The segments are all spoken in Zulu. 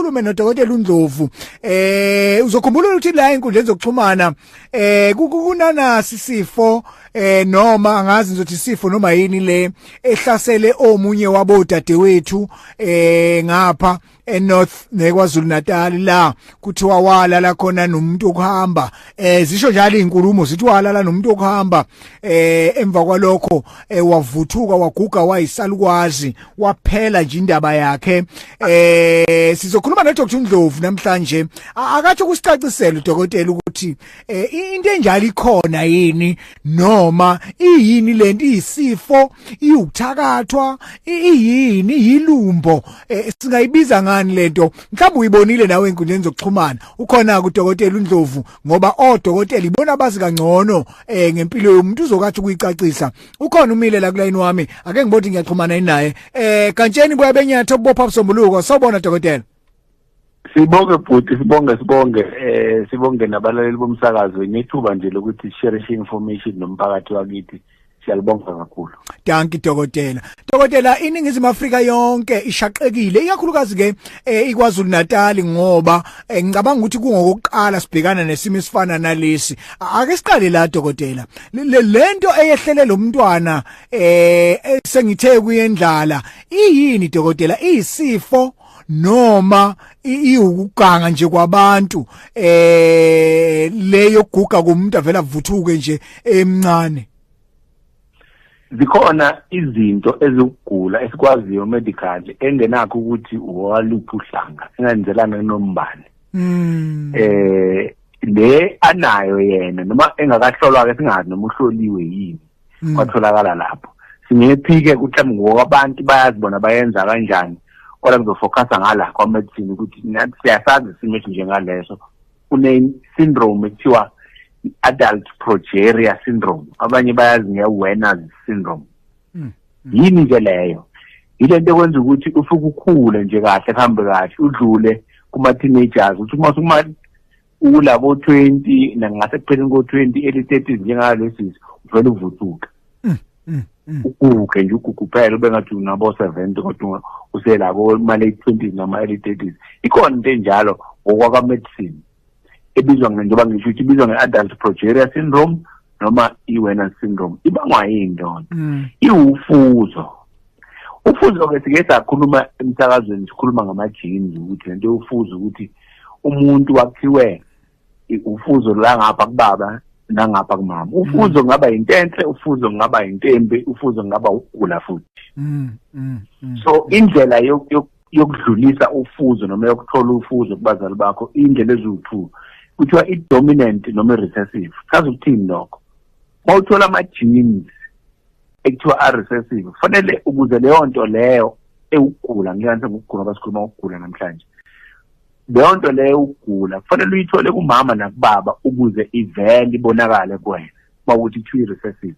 sikhulume nodokotela uNdlovu. Uzokhumbula ukuthi la enkundleni zokuxhumana kunanasi sifo, noma angazi ngizothi isifo noma yini le ehlasele omunye wabo dadewethu ngapha eNorth neKwaZulu Natal, la kuthiwa walala khona nomuntu okuhamba. Zisho njalo izinkulumo, zithi walala nomuntu okuhamba, emva kwalokho wavuthuka, waguga, wayisalukwazi, waphela nje indaba yakhe. Sizokhuluma noDr Ndlovu namhlanje, akathi ukusicacisela udokotela ukuthi into enjalo ikhona yini, noma iyini lento, isifo, iwukuthakathwa, iyini, yilumbo, singayibiza ngani lento? Mhlawumbe uyibonile nawe enkundleni zokuxhumana. Ukhona kudokotela uNdlovu, ngoba odokotela ibona abazi kangcono ngempilo yomuntu, uzokathi ukuyicacisa. Ukhona, umile la kulayini wami, ake ngibone ngiyaxhumana naye. Kantsheni buya benyatha obopha busombuluko. Sawubona, dokotela. Sibonge bhuti, sibonge, sibonge, sibonge nabalaleli bomsakazo nethuba nje lokuthi share information nomphakathi wakithi. Siyalibonga kakhulu. Dankie, dokotela. Dokotela, iningizimu Afrika yonke ishaqekile, ikakhulukazi ke iKwaZulu Natal, ngoba ngicabanga ukuthi kungokuqala sibhekana nesimo esifana nalesi. Ake siqale la, dokotela, lento eyehlele lo mntwana sengithe kuyendlala, iyini, dokotela? Iyisifo noma iwukuganga nje kwabantu leyo guga kumuntu avela avuthuke nje emncane? Zikhona izinto ezikugula esikwaziyo medically engenakho ukuthi owaluphi uhlanga, engenzelana nombani. Le anayo yena, noma engakahlolwa ke, singazi noma uhloliwe yini, kwatholakala lapho, singephike ukuthi mhlawumbe ngoba abantu bayazibona bayenza kanjani, kodwa ngizofocusa ngala kwa-medicine ukuthi nathi siyasazi isimo esinjengaleso. Kune-syndrome ekuthiwa i-adult progeria syndrome, abanye bayazi nge-Werner's syndrome. Yini ke leyo? Ile nto ekwenza ukuthi ufike ukhule nje kahle, kuhambe kahle, udlule kuma-teenagers, uthi uma sukuma ulabo 20 nangasekupheleni ko-20, early 30s, njengalesi, uvele uvuthuke, uguge nje, uguge uphele, ube ngathi unabo 70 kodwa uselabo ma-late 20s noma early 30s. Ikhona into enjalo ngokwaka-medicine ebizwa, njengoba ngisho ukuthi ibizwa nge-adult progeria syndrome noma i-Werner syndrome. Ibangwa yini lona? Iwufuzo. Ufuzo-ke sike sakhuluma emsakazweni, sikhuluma ngama-genes, ukuthi lento yofuzo, ukuthi umuntu wakhiwe ufuzo la ngapha kubaba nangapha kumama. Ufuzo kungaba into enhle, ufuzo kungaba into embi, ufuzo kungaba ukugula futhi. So indlela yokudlulisa ufuzo noma yokuthola ufuzo kubazali bakho, indlela eziwu-two, kuthiwa i-dominant noma i-recessive. Chaza ukuthini lokho? Uma uthola ama-genes ekuthiwa a-recessive, kufanele ukuze leyo nto leyo ewukugula, ngiyanise ngokugula, abasikhuluma ngokugula namhlanje, leyo nto leyo ukugula kufanele uyithole kumama nakubaba ukuze ivele ibonakale kuwena, uma ukuthi kuthiwa i-recessive.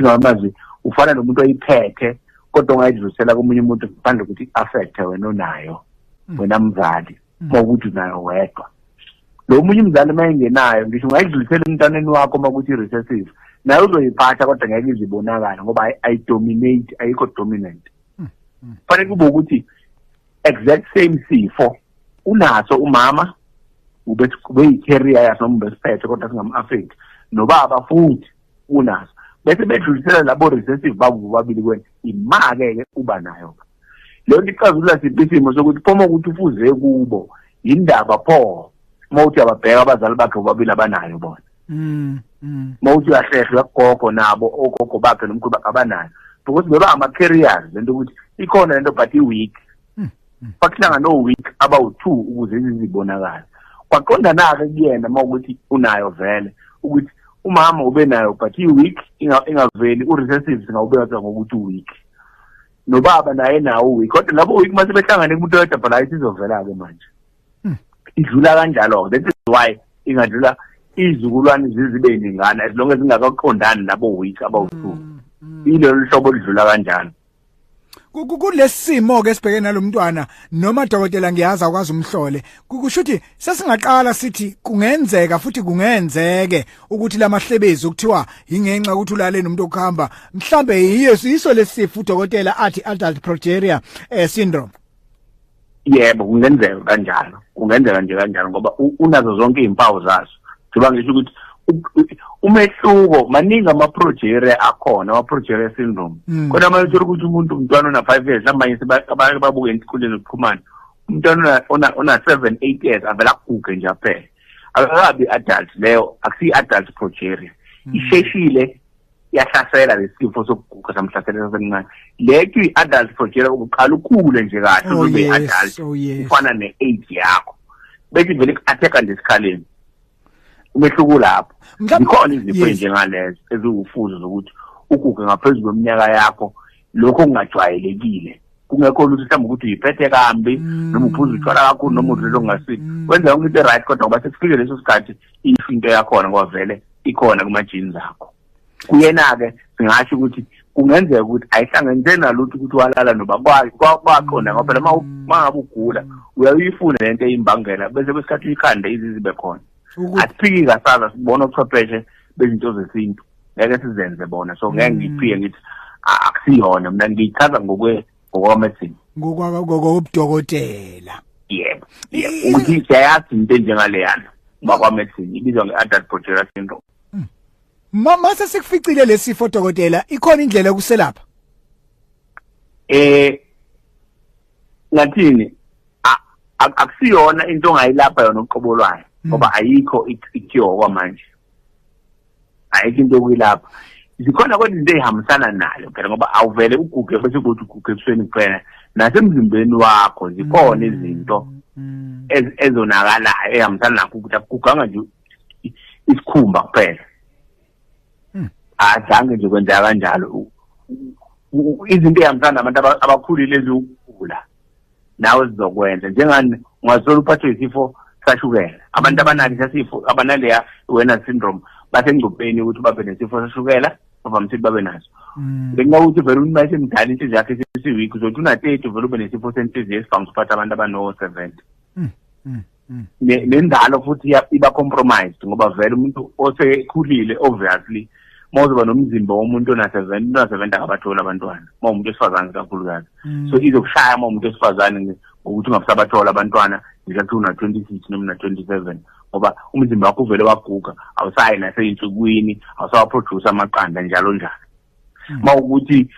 Ngamazwi, ufana nomuntu oyiphethe kodwa ongayidlulisela komunye umuntu ngaphandle kokuthi i-affecte wena onayo, wena mzali. Uma ukuthi unayo wedwa, lo munye umzali uma engenayo, ngisho ungayidlulisela emntwaneni wakho, uma ukuthi i-recessive, naye uzoyiphatha kodwa ngeke ize ibonakale ngoba ayidominate, ayikho dominant. Kufanele kube ukuthi exact same sifo unaso umama, ube ube yi-carrier yaso noma ubesiphethe kodwa singam-affect, nobaba futhi unaso, bese bedlulisela labo recessive babo bobabili kwena, ima-ke ke uba nayo leyo nto. Icazulula siphi isimo sokuthi phoma ukuthi ufuze kubo yindaba pho, uma uthi uyababheka abazali bakhe bobabili abanayo bona? Uma uthi uyahlehla kugogo, nabo ogogo bakhe nomkhulu bakhe abanayo, because beba ama-carriers. Lento ukuthi ikhona lento but i-weak, bakuhlangana o-weak abawu-two ukuze izibonakale. Kwaqondana-ke kuyena, uma ukuthi unayo vele, ukuthi umama ube nayo but i-weak, ingaveli, u-recessive singawubeka ngokuthi u-weak, nobaba naye nawo u-weak, kodwa labo weak mase behlangane kumuntu oyedwa phela isizovela-ke manje. Idlula kanjalo-ke. That is why ingadlula izizukulwane zizibe ningana, as long as zingakaqondani labo weak abawu-two. Ilolu hlobo oludlula kanjalo. Kulesimo ke sibheke nalomntwana, noma dokotela, ngiyazi akwazi umhlole, kusho ukuthi sesingaqala sithi kungenzeka futhi kungenzeke ukuthi lamahlebezi ukuthiwa ingenxa ukuthi ulale nomuntu okuhamba, mhlambe yiso lesifo udokotela athi adult progeria syndrome. Yebo, kungenzeka kanjalo, kungenzeka nje kanjalo, ngoba unazo zonke izimpawu zaso. Njengoba ngisho ukuthi umehluko maningi, ama-progeria akhona, ama-progeria syndrome. Kodwa manje uthola ukuthi umuntu, umntwana ona-5 years, mhlawumbe abanye babuke ezinkundleni zokuxhumana, umntwana ona 7 8 years avela aguge nje aphele, akakabi adult. Leyo akusiyi adult progeria, isheshile yahlasela lesifo sokuguga, samhlasela sasemncane. Le kuyi-adult progeria, uqala ukhule nje kahle, ube adult, ufana ne-age yakho, bese vele ku-attack nje esikhaleni. Umehluko lapho. Zikhona izifo ezinjengalezo eziwufuzo zokuthi uguge ngaphezu kweminyaka yakho, lokho kungajwayelekile, kungekho lutho mhlawumbe ukuthi uyiphethe kambi, noma uphuza utshwala kakhulu, noma udlela okungasile, wenza yonke into right, kodwa ngoba sekufike leso sikhathi isho into yakhona, ngoba vele ikhona kuma-genes akho. Kuyena-ke singasho ukuthi kungenzeka ukuthi ayihlanganise nalutho ukuthi walala noba kwaqonda, ngoba phela uma ngabe ugula uyayifuna lento eyimbangela, bese kwesikhathi uyikhande izizibe khona. Asiphiki kasaza, sibona ochwepheshe bezinto zesintu, ngeke sizenze bona, so ngeke ngiphike ngithi akusiyona. Mina ngiyichaza ngokwamedicine. Ngokobudokotela. Yebo, ukuthi siyayazi into enjengaleyana ngokwamedicine ibizwa nge-adult progeria syndrome. Mase sikuficile lesifo, dokotela, ikhona indlela yokuselapha? Ngathini, akusiyona into ongayilapha yona uqobo lwayo, ngoba ayikho i-cure kwamanje, ayikho into yokuyilapha. Zikhona kodwa izinto ey'hambisana nayo phela, ngoba awuvele uguge bese kuthi uguge ebusweni kuphela, nasemzimbeni wakho zikhona izinto ezonakalayo ey'hambisana nakho, ukuthi akuguganga nje isikhumba kuphela. Azange nje kwenzeka kanjalo. Izinto ey'hambisana nabantu abakhulile eziwukugula nawe zizokwenza, njengani ungazithola uphathwe isifo sashukela. Abantu abanalo isifo, abanaleya Werner syndrome, basengcupheni ukuthi babe nesifo sashukela, bavamise ukuthi babe naso, ngenxa yokuthi vele umuntu mayesemdala inhliziyo yakhe isiweak. Uzothi una-30 vele ube nesifo senhliziyo esivamise ukuphatha abantu abano-70. Nenzalo futhi iba compromised, ngoba vele umuntu osekhulile, obviously uma uzoba nomzimba womuntu ona-70, ona-70 akabatholi abantwana uma umuntu wesifazane kakhulukazi. So izokushaya uma umuntu wesifazane ngokuthi ungabusabathola abantwana ngesikhathi una-26 noma una-27, ngoba umzimba wakho uvele waguga, awusayi nasey'nsukwini, awusawaproduce amaqanda, njalo njalo. Uma ukuthi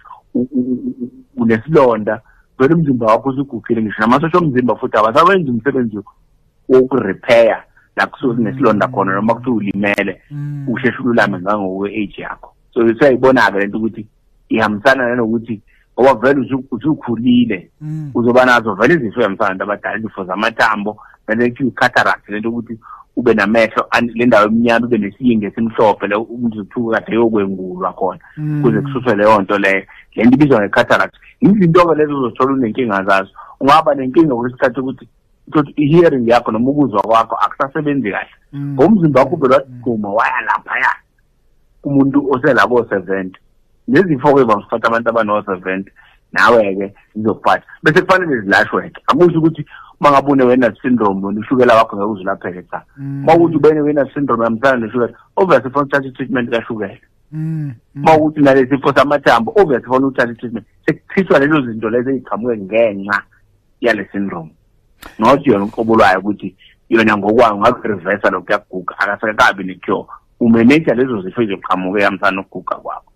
unesilonda, vele umzimba wakho usugugile, ngisho namasosha omzimba futhi awasawenzi umsebenzi wokurepair la kusuke kunesilonda khona, noma kuthiwa ulimele, usheshe ululame ngangokwe-age yakho. So siyayibona-ke lento ukuthi ihambisana nanokuthi ngoba vele usukhulile, uzoba nazo vele izifo ehambisana nabantu abadala, izifo zamathambo, vele kuthiwa i-cataract, lento ukuthi ube namehlo le ndawo emnyama ibe nesiyingi esimhlophe, le umuntu kuthiwa kade yokwengulwa khona kuze kususwe leyo nto leyo, le nto ibizwa nge-cataract. Izinto-ke lezo uzothola unenkinga zazo. Ungaba nenkinga kwesikhathi ukuthi uthole i-hearing yakho noma ukuzwa kwakho akusasebenzi kahle, ngoba umzimba wakho uvele wagquma waya laphaya kumuntu oselabo 70. Lezifo-ke bangiphatha abantu abano-70, nawe-ke zizokuphatha, bese kufanele zilashwe-ke. Akusho ukuthi uma ngabe une-Werner syndrome wena ushukela wakho ngeke uze ulapheke, cha. Uma ukuthi ube ne-Werner syndrome ehambisana noshukela, obviously ufuna ukuthatha i-treatment kashukela. Uma ukuthi nalesi sifo samathambo, obviously ufuna ukuthatha i-treatment, sekuchithwa lezo zinto lezo ey'qhamuke ngenxa yale syndrome, not yona uqobo lwayo, ukuthi yona ngokwayo ngakureversa lokhu kuyaguga. Akasekabi ne-cure, umanage lezo zifo eziqhamuke ehambisana nokuguga kwakho.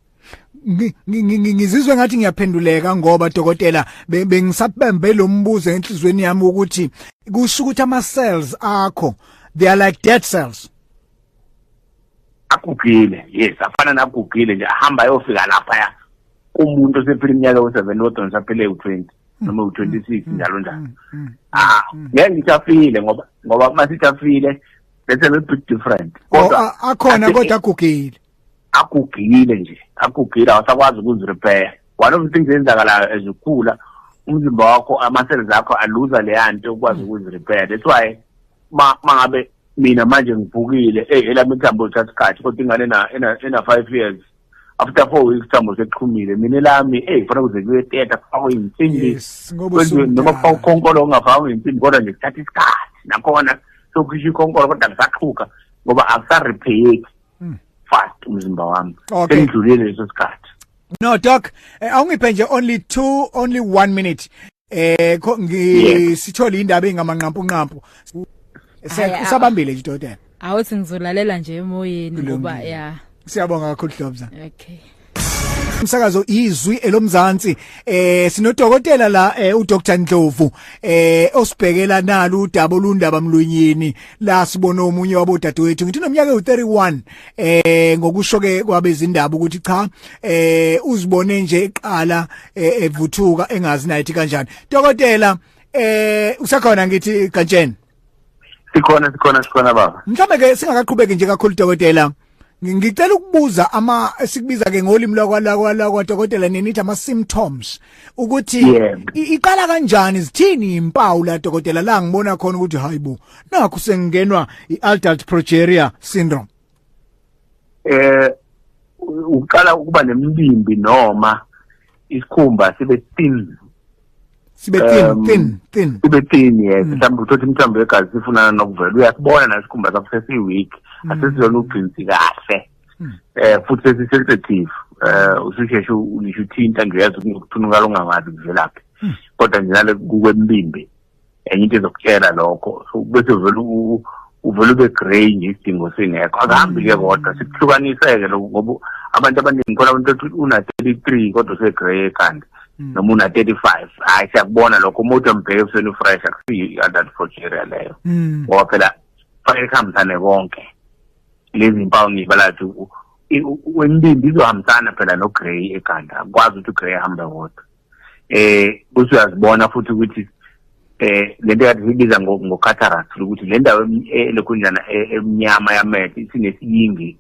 Ngizizwe ngathi ngiyaphenduleka, ngoba dokotela bengisabembe lo mbuzo enhlizweni yami ukuthi kusho ukuthi ama cells akho, they are like dead cells. Agugile, yes, afana nagugile nje, ahamba ayofika laphaya kumuntu osephila iminyaka ewu-70 kodwa nisaphile ewu-20 noma ewu-26, njalo njalo. Ah, ngeke ngithi afile, ngoba masithi afile, that's a little bit different. Kodwa akhona, kodwa agugile. Agugile nje, agugile, awusakwazi ukuzirepair. One of the things eyenzakalayo as ukhula, umzimba wakho, ama-cells akho aluza leya nto yokwazi ukuzirepair. That's why ma mangabe mina manje ngivukile, hey, elami ithambo lithatha isikhathi, kodwa ingane ena 5 years, after 4 weeks ithambo sekuxhumile. Mina elami, hey, kufanele kuze kuye theatre, kufakwe insimbi, Ngoba kwenziwe noma usumdala. kufakwe ukhonkolo, ungafakwa insimbi, kodwa nje kuthatha isikhathi nakhona sokhishwa ikhonkolo, kodwa kusaxhuka ngoba akusarepaireki fast umzimba wami. Sengidlulile leso sikhathi. No doc, awungiphe nje only 1 minute. Sithola indaba engamanqampu nqampu. Usabambile nje dokotela. Awuthi ngizolalela nje emoyeni ngoba ya. Siyabonga kakhulu Dlobza. Okay. Umsakazo Izwi Elomzansi, sinodokotela la, uDr Ndlovu, osibhekela nalo udaba olundaba mlonyeni la. Sibona omunye wabodadewethu, ngithi unomnyaka u31, ngokusho ke kwabezindaba ukuthi cha, uzibone nje eqala evuthuka engazi nayithi kanjani. Dokotela, usakhona ngithi kantsheni? Sikhona, sikhona, sikhona baba. Mhlawumbe ke singakaqhubeki nje kakhulu dokotela, ngicela ukubuza ama sikubiza ke ngolimi lwakwa dokotela nenithi ama symptoms ukuthi iqala kanjani, zithini impawu la dokotela, la ngibona khona ukuthi hayibo, nakho sengingenwa iadult progeria syndrome? Uqala ukuba nemibimbi noma isikhumba sibe thin. Sibe thin? Thin, thin. Sibe thin, yes. Mhlawumbe uthothi imithambo yegazi sifunana nokuvela, uyasibona nesikhumba sakho sesi-weak, asesizona ugqinsi kahle, futhi sesi-sensitive, ususheshe ngisho uthinta nje uyazi kunokuthunukala ongangazi kuvelaphi, kodwa nje nale kukwembimbi enye into ezokutshela lokho. So bese uvele ube grey nje isidingo singekho. Akuhambi-ke kodwa sikuhlukaniseke lokhu, ngoba abantu abaningi khona abantu ethi una-33 kodwa use-grey ekhanda, noma una-35. Hhayi, siyakubona lokho, uma uthi umbheke ebusweni ufresh, akusiyo i-adult progeria leyo, ngoba phela kufanele kuhambisane konke lezi mpawu ngiyibala ukuthi wembimbi izohambisana phela no-grey ekhanda. Akukwazi ukuthi u-grey ahambe wodwa. Bese uyazibona futhi ukuthi lento kade sibiza ngo-cataract, ukuthi le ndawo elokhunjana emnyama yamehlo isinesiyingi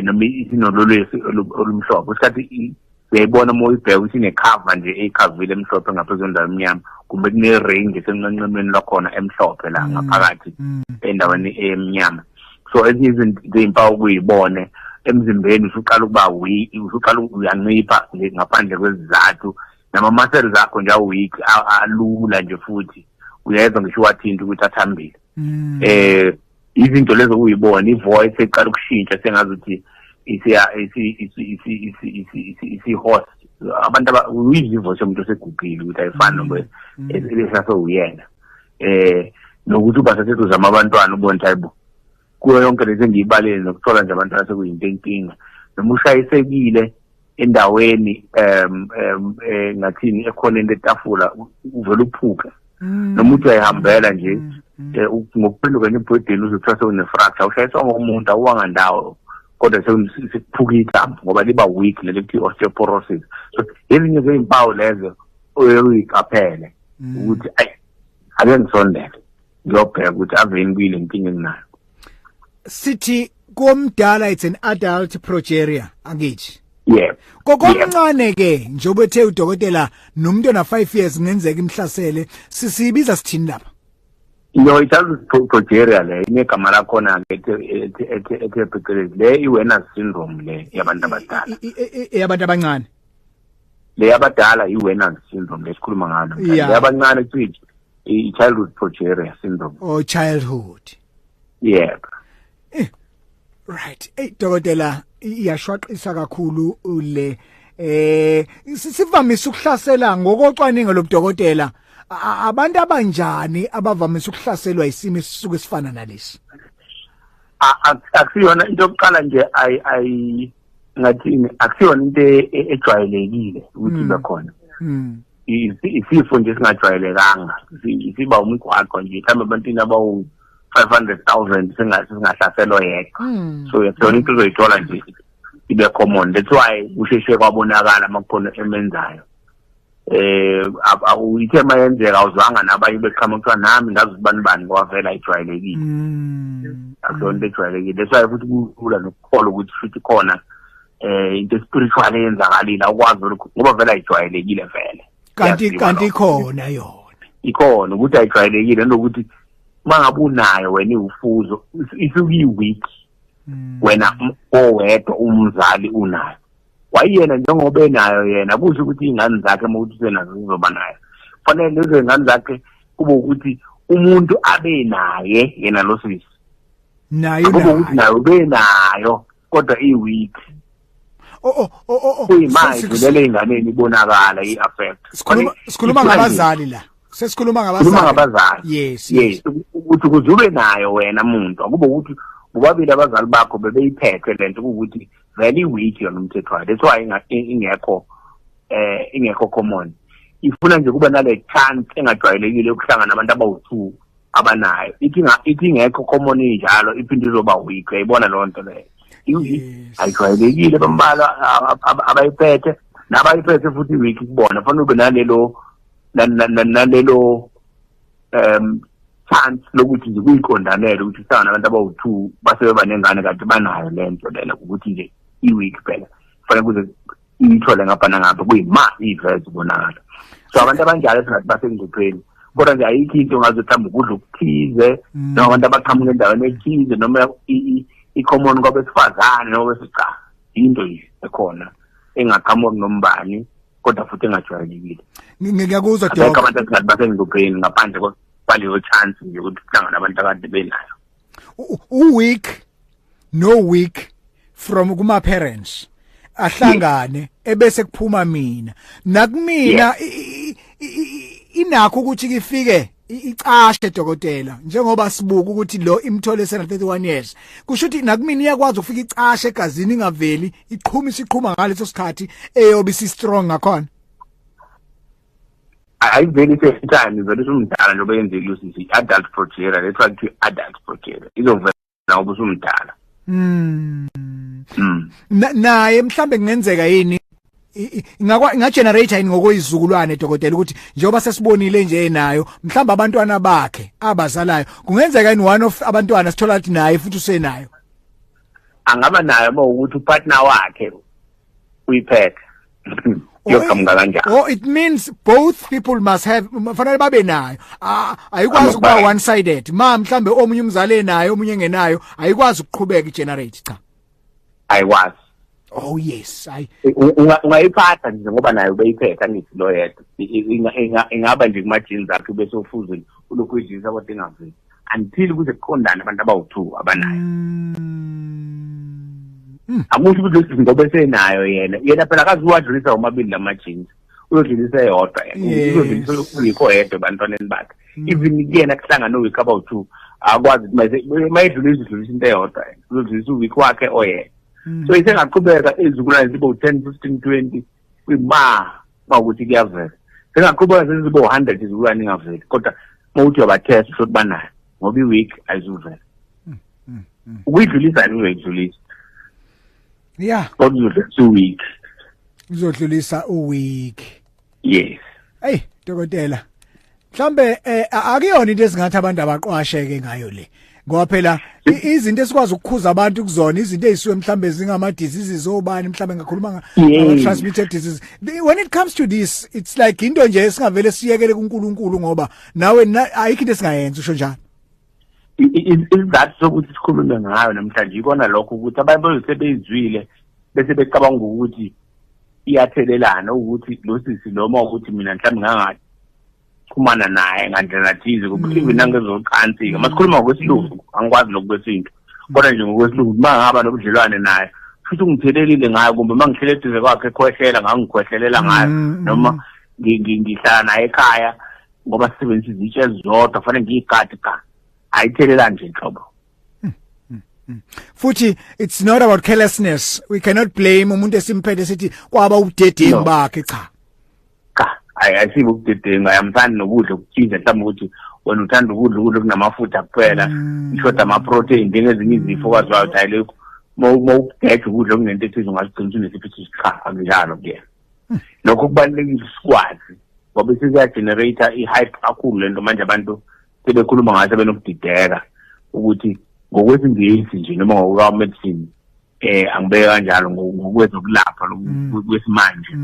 noma isinololwesi olumhlophe. Isikhathi uyayibona uma uyibheka ukuthi ine-cover nje eyikhavile emhlophe ngaphezu kwendawo emnyama, kumbe kune-ring esenqenqemeni lwakhona emhlophe la ngaphakathi endaweni emnyama. So ezinye izinto zey'mpawu kuyibone emzimbeni, usuqala ukuba weak, usuqala uyancipha nje ngaphandle kwezizathu, nama-muscles akho nje aweak, alula nje, futhi uyezwa ngisho uwathinta ukuthi athambile. Izinto lezo uyibona, ivoice eqala ukushintsha sengazuthi isiya isi isi isi isi isi isi isi hoarse. Abantu aba uyizwa ivoice yomuntu osegugile ukuthi ayifani nobe esasewuyena, nokuthi uba saseduzama abantwana, ubone ukuthi hayibo, kuyo yonke lezi engiyibalile nokuthola nje abantwana sekuyinto enkinga, noma ushayisekile endaweni em em ngathini ekhoneni letafula, uvele uphuke, noma uthi uyayihambela nje ngokuphenduka nje ebhodini uzothiwa sewune-fracture, ushayiswa ngomuntu, awuwanga ndawo, kodwa sekuphuka ithambo ngoba liba weak leli kuthiwa osteoporosis. So ezinye zey'mpawu lezo oye uyiqaphele ukuthi ayi, ake ngisondele ngiyobheka ukuthi aveni kuyile nkinga enginayo. Sithi komdala it's an adult progeria, angithi? Yeah. Kokomncane ke, njengoba ethe udokotela nomuntu ona 5 years kungenzeka imhlasele, sisibiza sithini lapha? Yo, i-childhood progeria le inegama lakhona-ke ethe phecelezi le i-Werner's syndrome, le yabantu abadala. Yabantu abancane? Le yabadala i-Werner's syndrome lesikhuluma ngayo namhlanje. Le yabancane kuthiwa i-childhood progeria syndrome. Oh, childhood. Yebo. Right. Ey dokotela, iyashwaqisa kakhulu le. Sivamise ukuhlasela ngokocwaningo lobudokotela abantu abanjani abavamise ukuhlaselwa isimo esisuke sifana nalesi? Akusiyona into yokuqala nje, ayi ngathini, akusiyona into ejwayelekile ukuthi ibe khona. Isifo nje singajwayelekanga, siba umgwaqo nje mhlawumbe ebantwini abawu-500,000 singahlaselwa yedwa. So yona into uzoyithola nje ibe common, that's why kusheshe kwabonakala uma kukhona emenzayo. Ithe mayenzeka awuzwanga nabanye beqhamuka kuthiwa nami ngazi ukuthi bani bani, ngoba vele ayijwayelekile. Akusiyona into ejwayelekile, that's why futhi kulula nokukholwa ukuthi futhi khona into spiritual eyenzakalile. Awukwazi lokho ngoba vele ayijwayelekile vele. Kanti Kuyaziwa kanti lokho. ikhona yona? Ikhona, ukuthi ayijwayelekile nokuthi uma ngabe unayo wena iwufuzo, isuke iyi-weak. Wena owedwa umzali unayo, wayena njengoba enayo yena, kusho ukuthi iy'ngane zakhe uma ukuthi usenazo zizoba nayo. Kufanele lezo y'ngane zakhe kube ukuthi umuntu abe naye yena lo sisi Nayo? Akube ukuthi Nayo. nayo ube nayo kodwa i-weak. Oh. Kuyimanje lele inganeni ibonakala i-affect. Sikhuluma ngabazali la. Sesikhuluma ngabazali. Sikhuluma ngabazali. Yes. Yes, ukuthi kuzube nayo wena muntu, akube ukuthi bobabili abazali bakho bebeyiphethe lento ukuthi very weak yona umthetho wayo. That's why ingekho ingekho common. Ifuna nje kuba nale chance engajwayelekile yokuhlangana nabantu abawu2 abanayo. Ithi ingekho common injalo iphinde izoba weak. Uyayibona leyo nto leyo. Ayijwayelekile bambalwa abayiphethe nabayiphethe futhi weak kubona. Fanele ube nalelo nalelo chance lokuthi nje kuyiqondanele ukuthi uhlangana nabantu abawu2 base beba nengane kanti banayo lento lena ukuthi nje i-weak phela. Fanele kuze iyithole ngapha nangapha kuyima iveze kubonakala. So abantu abanjalo singathi basengcupheni. Kodwa nje ayikho into ongaze mhlawumbe ukudla okuthize noma abantu abaqhamuka endaweni ethize noma i-common kwabesifazane noma cha, into nje ekhona engaqhamuka nombani kodwa futhi engajwayelekile. Ngiyakuzwa Doc. Abekho abantu esingathi basengcupheni ngaphandle kwaleyo chance nje ukuthi kuhlangana abantu akade benayo. U-weak no weak from kuma parents ahlangane ebese kuphuma mina nakumina inakho ukuthi ifike icashe dokotela, njengoba sibuka ukuthi lo imthole sena 31 years, kusho ukuthi nakumina iyakwazi ukufika icashe egazini ingaveli iqhuma isiqhuma ngaleso sikhathi eyobe isi strong ngakhona. Ayiveli sesithani vele usumdala njengoba yenzekile usisi adult progeria, that's why kuthiwa adult progeria izovela ngoba usumdala. Naye mhlambe kungenzeka yini inga generate yini ngokuyizukulwane dokotela, ukuthi njengoba sesibonile nje nayo mhlamba abantwana bakhe abazalayo kungenzeka yini one of abantwana sithola ukuthi naye futhi usenayo? Angaba nayo uma ukuthi upartner wakhe uyiphethe. Yoqhamuka kanjani? Oh, it means both people must have, fanele babe nayo. Ayikwazi ukuba one sided. Ma mhlambe omunye umzali enayo omunye engenayo, ayikwazi ukuqhubeka igenerate cha. Ayikwazi. Oh yes, ayi ungayiphatha nje ngoba nayo ubeyiphethe angithi lo yedwa. Ingaba nje kuma genes akhe bese ufuze ulokhu uyidlisa kodwa ingaveli until kuze kuqondane abantu abawu2 abanayo. Akusho ukuthi lesi ngoba esenayo yena phela akazi uwadlulisa omabili lama genes, uyodlulisa eyodwa yena, uzodlulisa uyikho yedwa ebantwaneni bakhe. Even kuyena kuhlangana week abawu2 akwazi ukuthi mayidlulisa udlulisa into eyodwa yena, uzodlulisa uweek wakhe oyedwa. So isengaqhubeka izizukulwane zibe u10 15 20 kuyima mawukuthi kuyavela. Sengaqhubeka sezibe u100 izizukulwane ingaveli, kodwa mawuthi uyabatest ukuthi banayo ngoba iweek ayizuvela. Ukuyidlulisa uyidlulisa. Yeah. Kodwa uzodlulisa uweek. Uzodlulisa uweek. Yes. Hey dokotela, mhlambe akuyona into esingathi abantu abaqwasheke ngayo le. Ngoba phela izinto esikwazi ukukhuza abantu kuzona izinto ezisuke mhlambe zingama diseases obani mhlambe ngakhuluma nga transmitted diseases. When it comes to this it's like into nje esingavele siyekele kuNkulunkulu ngoba nawe ayikho into esingayenza usho njalo. Isizathu sokuthi sikhulume ngayo namhlanje ikona lokho ukuthi abantu sebeyizwile bese becabanga ukuthi iyathelelana ukuthi lo sisi noma ukuthi mina mhlawumbe ngangaxhumana naye ngandlela thize kuba even nangezocansi masikhuluma ngokwesilungu angikwazi lokwesintu kodwa nje ngokwesilungu mangaba nobudlelwane naye futhi ungithelelile ngayo kumbe mangihlele eduze kwakhe ekhwehlela ngangikhwehlelela ngayo noma ngihlala naye ekhaya ngoba sisebenzisa izitsha ezizodwa fanele ngiyigade cha ayithelelani nje nhlobo. Futhi it's not about carelessness, we cannot blame umuntu esimphethe sithi kwaba ubudedengu bakhe cha. Cha, ayisibo ubudedengu, ayamthandi nokudla okuthize mhlawumbe ukuthi wena uthanda ukudla ukudla okunamafutha kuphela ishoda ama-protein njengezinye izifo kwaziwayo ukuthi hayi lokhu mawugeja ukudla okunento ethize ungazigcina unesifo cha akunjalo kuyena. Lokho kubalulekile sikwazi ngoba sekuya-generate i-hype kakhulu lento manje abantu sebekhuluma ngayo sebenokudideka ukuthi ngokwesingisi nje noma ngokuka-medicine angibeke kanjalo ngokwezokulapha kwesimanje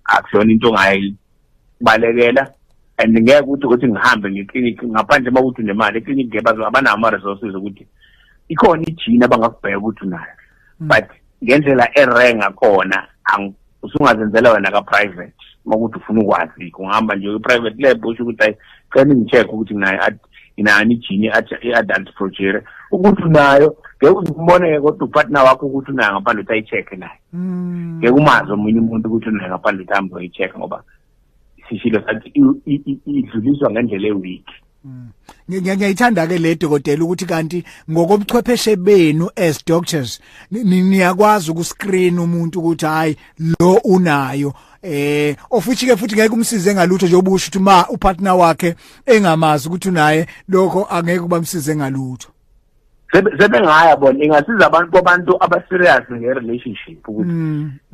akusiyona into ongayibalekela and ngeke ukuthi ngihambe ngeklinikhi ngaphandle uma ukuthi unemali eklinikhi ngeke abanawo ama-resources ukuthi ikhona ijini abangakubheka ukuthi unayo but ngendlela erenga khona usungazenzela wena ka-private uma ukuthi ufuna ukwazi ungahamba nje kwi-private lab usho ukuthi hayi cela ngi-check ukuthi nginayo inani ijini i-adult progeria ukuthi unayo ngeke umbone kodwa upartner wakho ukuthi unayo ngaphandle ukuthi ayi-check naye. Ngeke umazi omunye umuntu ukuthi unayo ngaphandle ukuthi ahambe ayi-check ngoba sishilo sathi idluliswa ngendlela eweak. Ngiyayithanda ke le dokotela ukuthi kanti ngokobuchwepheshe benu as doctors niyakwazi ukuscreen umuntu ukuthi hayi lo unayo, ofuthi ke futhi ngeke umsize ngalutho nje obusho ukuthi ma upartner wakhe engamazi ukuthi unaye, lokho angeke kubamsize ngalutho. Sebengaya bona ingasiza abantu kwabantu aba-serious nge-relationship ukuthi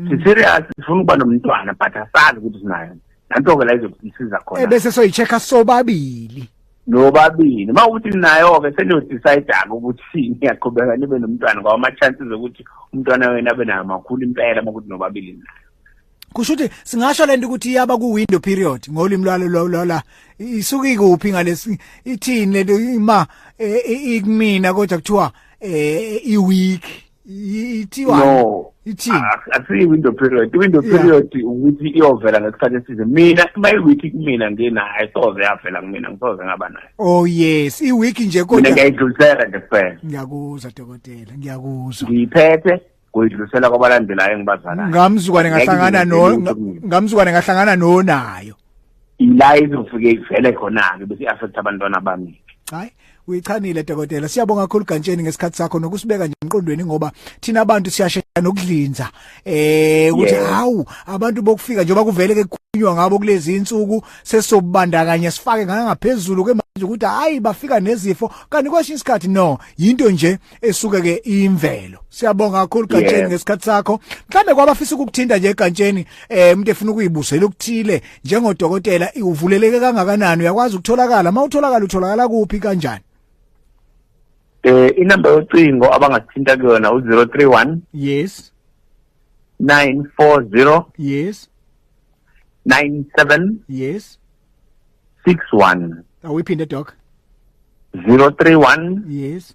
si-serious sifuna ukuba nomntwana but asazi ukuthi sinayo, nanto-ke la izokusiza khona. Bese soyi-check-a sobabili. Nobabili uma ukuthi nayo-ke seniyodecide-ke ukuthi niyaqhubeka nibe nomntwana ngoba ama-chances okuthi umntwana wena abe nayo makhulu impela uma ukuthi nobabili nayo. Kusho ukuthi singasho lento ukuthi iyaba ku window period ngolimi lwalo la isuka ikuphi ngalesi ithini lento ima ikumina kodwa kuthiwa i week ithiwa no ithini? Akusiyi window period. I-window period ukuthi iyovela ngesikhathi esize. Mina uma i-week kumina nginayo soze yavela kumina, ngisoze ngaba nayo. Oh yes, i week nje mina kodwa ngiyayidlulisela nje kuphela. Ngiyakuzwa dokotela, ngiyakuzwa. Ngiyiphethe ngoyidlulisela kwabalandelayo engibazalayo. Ngamzukwane ngahlangana no Ngeke ngize kumina. Ngamzukwane ngahlangana nonayo. Ila izofike ivele khona-ke bese i-affect abantwana bami. Hayi, uyichanile dokotela, siyabonga kakhulu Gantsheni ngesikhathi sakho nokusibeka nje emqondweni ngoba thina abantu siyashesha nokudlinza ukuthi hawu abantu bokufika njengoba kuvele ke kukhulunywa ngabo kulezi insuku sesobandakanya sifake ngaphezulu ke manje ukuthi hayi bafika nezifo kanti kwesinye isikhathi no yinto nje esuke ke imvelo. Siyabonga kakhulu Gantsheni ngesikhathi sakho. Mhlambe kwabafisa ukukuthinta nje Gantsheni, umuntu efuna ukuyibusela okuthile njengodokotela, uvuleleke kangakanani, uyakwazi ukutholakala, mawutholakala utholakala kuphi kanjani? Inamba yocingo abangathinta kuyona u-031 yes 940 yes 97 yes 61. Awuyiphinde doc. 031 yes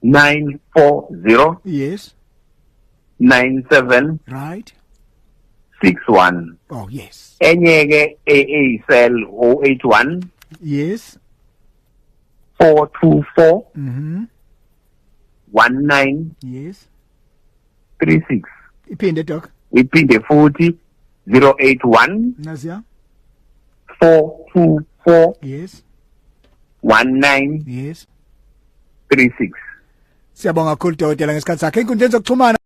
940 yes 97 right 61. Oh yes. Enye ke eyicell 081 yes 424 19 yes 36. Iphinde doc. Iphinde futhi 081 naziya 424 yes 19 yes 36. Siyabonga kakhulu dokotela ngesikhathi sakhe enkundleni zokuxhumana.